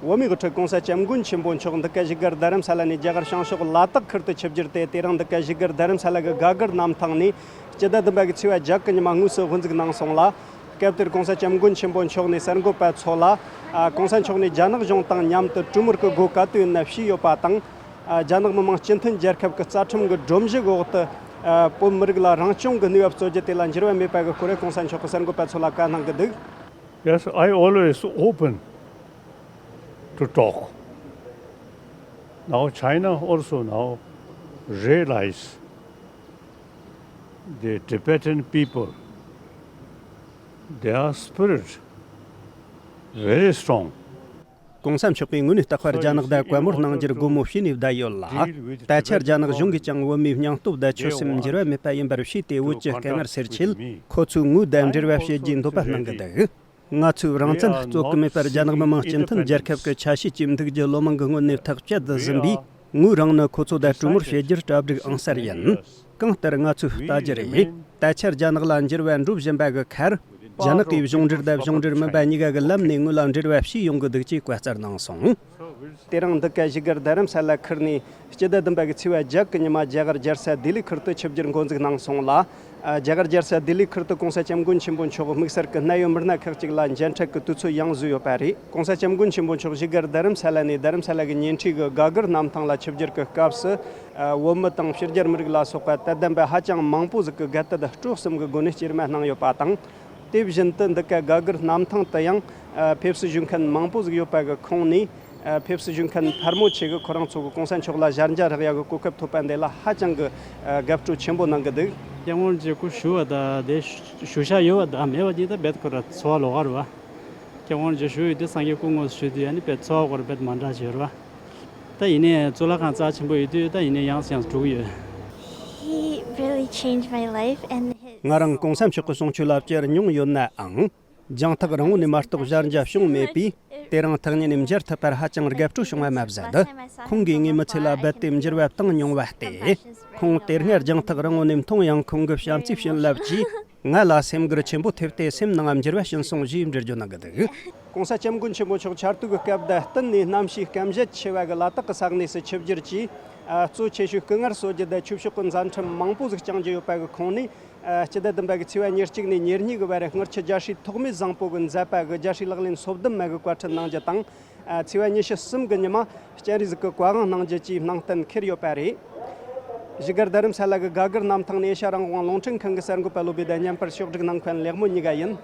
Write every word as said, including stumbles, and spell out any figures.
བོད་མིའི་དབུ་ཁྲིད་༸གོང་ས་༸སྐྱབས་མགོན་ཆེན་པོ་མཆོག་འདི་ག་བཞུགས་སྒར་རྡ་རམ་ས་ལ་ནས་རྒྱ་གར་བྱང་ཕྱོགས་ལ་དྭགས་ཁུལ་དུ་ཆིབས་བསྒྱུར་ཏེ། དེ་རིང་འདི་ག་བཞུགས་སྒར་རྡ་རམ་ས་ལ་གི་ག་གིར་གནམ་ཐང་ནས་སྤྱི་ཟླ་བདུན་པ་གི་ཚེས་པ་བརྒྱད་གི་ཉི་མ་དངོས་སུ་དབུ་འཛུགས་གནང་སོང་ལ། སྐབས་དེར་༸གོང་ས་༸སྐྱབས་མགོན་ཆེན་པོ་མཆོག་ནས་གསར་འགོད་པ་ཚོ་ལ། ཨ། ༸གོང་ས་མཆོག་ནས་རྒྱ་ནག་གཞུང་དང་མཉམ་དུ་གྲོས་མོལ་གྱི་སྒོ་ག་དུས་ཡིན་ན་ཕྱེས་ཡོད་པ་དང་། ཨ། རྒྱ་ནག་མི་དམངས་སྤྱི་མཐུན་རྒྱལ་ཁབ་ཀྱི་རྩ་ཁྲིམས་ཀྱི་སྒྲོམ་གཞི་འོག་ཏུ། ཨ། བོད་མི་རིགས་ལ་རང་སྐྱོང་གི་གནས་བབ་རྩོད་རྒྱུ་དེ་ལ་འགྱུར་བ་མེད་པ་གི་སྐོར་༸གོང་ས་མཆོག་གིས་གསར་འགོད་པ་ཚོ་ལ་བཀའ་གནང་གི་འདུག། Yes, I always open to talk. Now China also now realize the Tibetan people, their spirit very strong. ༸གོང་ས་མཆོག་གིས་དངོས་གནས་རྟག་པར་རྒྱ་ནག་དང་བཀའ་མོལ་གནང་རྒྱུར་སྒོ་མོ་ཕྱེ་ནས་བསྡད་ཡོད་ལ། ད་ཆ་རྒྱ་ནག་གཞུང་གིས་ཀྱང་བོད་མིའི་སྙིང་སྟོབས་དང་ཆོད་སེམས་འགྱུར་བ་མེད་པ་ཡིན་པར་ཤེས་ཏེ། བོད་ཀྱི་དཀའ་ངལ་སེལ་ཆེད་ཁོ་ཚོས་ངོས་དང་འབྲེལ་བ་བྱེད་རྒྱུའི་འདོད་པ་གནང་གི་འདུག། ང་ཚོས་རང་བཙན་རྩོད་ཀྱི་མེད་པར་རྒྱ་ནག་མི་དམངས་སྤྱི་མཐུན་རྒྱལ་ཁབ་ཀྱི་ཆ་ཤས་ཅིག་འདུག་རྒྱུ་བློ་མང་གི་ངོས་ནས་ཐག་བཅད་ཟིན་པས། ངོས་རང་ནི་ཁོ་ཚོ་དང་གྲོས་མོལ་བྱེད་རྒྱུར་གྲ་སྒྲིག་ཨང་གསར་ཡིན། གང་ལྟར་ང་ཚོས་ལྟ་རྒྱུ་རེད། ད་ཆ་རྒྱ་ནག་ལ་འགྱུར་བ་འགྲོ་བཞིན་པ་གི་ཁར། རྒྱ་ནག་གིས་གཞུང་འབྲེལ་དང་གཞུང་འབྲེལ་མིན་པ་གཉིས་ཀ་གི་ལམ་ནས་ངོས་ལ་འབྲེལ་བ་བྱས་ཡོང་གི་འདུག་ཅེས་བཀའ་སྩལ་གནང་སོང་། དེ་རིང་འདི་ག་བཞུགས་སྒར་རྡ་རམ་ས་ལ་ཁུལ་ནས་སྤྱི་ཟླ་བདུན་པ་གི་ཚེས་པ་བརྒྱད་གི་ཉི་མ་རྒྱ་གར་རྒྱལ་ས་ལྡི་ལི་ཁུལ་དུ་ཆིབས་བསྒྱུར་འགོ་འཛུགས་གནང་སོང་ལ། ཨ། རྒྱ་གར་རྒྱལ་ས་ལྡི་ལི་ཁུལ་དུ་༸གོང་ས་༸སྐྱབས་མགོན་ཆེན་པོ་མཆོག་དམིགས་བསལ་གྱི་གནད་ཡོད་མི་སྣ་ཁག་ཅིག་ལ་མཇལ་འཕྲད་ཀྱི་དུས་ཚོད་ཡང་བཟོས་ཡོད་པ་རེད། ༸གོང་ས་༸སྐྱབས་མགོན་ཆེན་པོ་མཆོག་བཞུགས་སྒར་རྡ་རམ་ས་ལ་ནས་རྡ་རམ་ས་ལ་གི་ཉེ་འཁྲིས་ཀྱི་ག་གིར་གནམ་ཐང་ལ་ཆིབས་བསྒྱུར་གྱི་སྐབས་སུ། ཨ། བོད་མི་དང་ཕྱི་རྒྱལ་མི་རིགས་ལ་སོགས་པ་དད་ལྡན་པ་ཧ་ཅང་མང་པོ་ཟིག་གིས་རྒྱལ་དད་སྤྲོ་གསུམ་གྱི་སྒོ་ནས་སྐྱེལ་མ་གནང་ཡོད་པ་དང་། དེ་བཞིན་དུ་འདི་ག་ག་གིར་གནམ་ཐང་དུ་ཡང་། ཨ། ཕེབས་བསུ་ཞུ་མཁན་མང་པོ་ཟིག་ཡོད་པ་གི་ཁོངས་ནས། ཨ། ཕེབས་བསུ་ཞུ་མཁན་ཕལ་མོ་ཆེ་གིས་ཁོ་རང་ཚོ་གི་༸གོང་ས་མཆོག་ལ་ཞལ་མཇལ་རག་ཡ་གི་གོ་སྐབས་ཐོབ་པ་འདི་ལ་ཧ་ཅང་གི། ཨ། དགའ་སྤྲོ་ཆེན་པོ་གནང་གི་འདུག། སྐྱབས་མགོན་རྗེ་སྐུ་བཞུགས་པ་དང་དེ་བཞུགས་ཤག་ཡོད་པ་དང་མེད་པ་གཉིས་ད་རྦད་ཁོ་ར་འཚོ་བ་ལོགས་ཀ་རེད་པ། སྐྱབས་མགོན་རྗེ་བཞུགས་ཡོད་དུས་སངས་རྒྱས་སྐུ་དངོས་སུ་ཞུ་དུས་ཨ་ནི་རྦད་འཚོ་བ་ཁོ་ར་རྦད་མ་འདྲ་བྱས་རེད་པ། ད་ཡིན་ནའི་གཙུག་ལག་ཁང་རྩ་ཆེན་པོ་ཡོད་དུས་ད་ཡིན་ནའི་ཡང་སེ་ཡང་སེ་འགྲོ་གི་ཡོད། He really changed my life and his ང་རང་༸གོང་ས་མཆོག་གི་གསུང་ཆོས་ལ་བཅར་མྱོང་ཡོད་ནའང་། རྒྱང་ཐག་རིང་བོ་ནས་མ་གཏོགས་ཞལ་མཇལ་བྱུང་མེད་པས། དེ་རིང་ཐག་ཉེ་ནས་མཇལ་ཐུབ་པར་ཧ་ཅང་དགའ་སྤྲོ་བྱུང་བ་མ་ཟད། ཁོང་གིས་ངའི་མི་ཚེ་ལ་རྦད་དེ་འགྱུར་བ་བཏང་མྱོང་བ་སྟེ། ཁོང་དེ་སྔ་རྒྱང་ཐག་རིང་བོ་ནས་མཐོང་ཡང་ཁོང་གི་བྱམས་བརྩེའི་བྱིན་རླབས་ཀྱིས་ང་ལ་སེམས་འགུལ་ཆེན་པོ་ཐེབས་ཏེ་སེམས་ནང་འགྱུར་བ་བྱིན་སོང་ཞེས་འགྲེལ་བརྗོད་གནང་གི་འདུག། ༸གོང་ས་༸སྐྱབས་མགོན་ཆེན་པོ་མཆོག་ཆར་དུས་ཀྱི་སྐབས་དང་བསྟུན་ནས་གནམ་གཤིས་སྐམ་ཞལ་ཆེ་བ་གི་ལ་དྭགས་ཀྱི་ས་གནས་སུ་ཆིབས་བསྒྱུར་གྱིས། ཨ། གཙོ་ཆེ་ཤོས་སྐུ་ངལ་གསོ་རྒྱུ་དང་ཆོས་ཕྱོགས་ཀྱི་མཛད་འཕྲིན་མང་པོ་ཟིག་བསྐྱངས་རྒྱུ་ཡོད་པ་གི་ཁོངས་ནས། ཨ། སྤྱི་ཟླ་བདུན་པ་གི་ཚེས་པ་ཉེར་གཅིག་ནས་ཉེར་གཉིས་གི་བར་དངུལ་ཆུ་རྒྱལ་སྲས་ཐོགས་མེད་བཟང་པོ་གི་མཛད་པ་གི་རྒྱལ་སྲས་ལག་ལེན་སོ་བདུན་མ་གི་བཀའ་ཁྲིད་གནང་རྒྱུ་དང་། ཨ། ཚེས་པ་ཉི་ཤུ་གསུམ་གི་ཉི་མ་སྤྱན་རས་གཟིགས་ཀྱི་བཀའ་དབང་གནང་རྒྱུ་བཅས་གནང་གཏན་འཁེལ་ཡོད་པ་རེད། བཞུགས་སྒར་རྡ་རམ་ས་ལ་གི་ག་གིར་གནམ་ཐང་ནས་ཨེ་ཤ་རང་དབང་རླུང་འཕྲིན་ཁང་གི་གསར་འགོད་པ་བློ་བྷེ་དང་མཉམ་པར་ཕྱོགས་སྒྲིག་གནང་མཁན་ལེགས་མོ་གཉིས་ཀ་ཡིན།